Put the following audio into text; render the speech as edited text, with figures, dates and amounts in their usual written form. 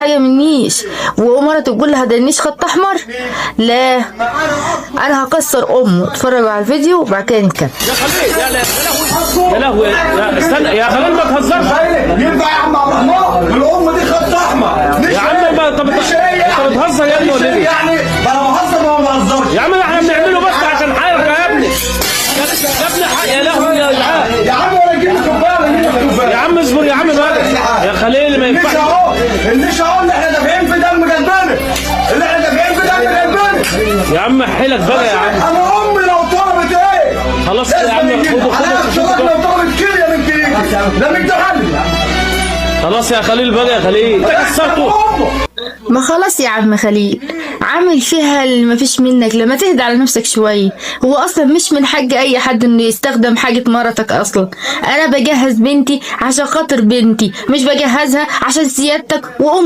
حاجة من النيش، ومرته تقول لها ده النيش خط احمر. لا انا هكسر امه. اتفرجوا على الفيديو وبعد كده نتكلم. يا خليل، يا لهوي يا لهوي، يا استنى يا خليل ما تهزرش. ينفع يا عم عبد الرحمن؟ الام دي خط احمر. يا عم ما انت انت بتهزر يا ابني ولا ايه؟ يعني ما انا بهزر ما بهزرش يا عم احنا بنعمله بس عشان حركة يا ابني. يا ابني يا لهوي يا جدعان. يا عم ولا جيب كوباية ولا جيب كوباية. يا عم اصبر يا عم بقى يا خليل ما النيش ينفعش. اهو، النيش اهو اللي احنا دافعين في دم قلبنا، اللي احنا دافعين في دم قلبنا. يا عم حيلك بقى يا عم. انا امي لو طلبت ايه؟ خلاص يا عم خده خده. خده. لو طلبت كليه من كليتي لا من حل. خلاص يا خليل بقى يا خليل انت كسرته. ما خلاص يا عم خليل، عامل فيها اللي مفيش منك. لما تهدى على نفسك شوية. هو اصلا مش من حق اي حد انه يستخدم حاجة مرتك اصلا. انا بجهز بنتي عشان خاطر بنتي، مش بجهزها عشان سيادتك وام.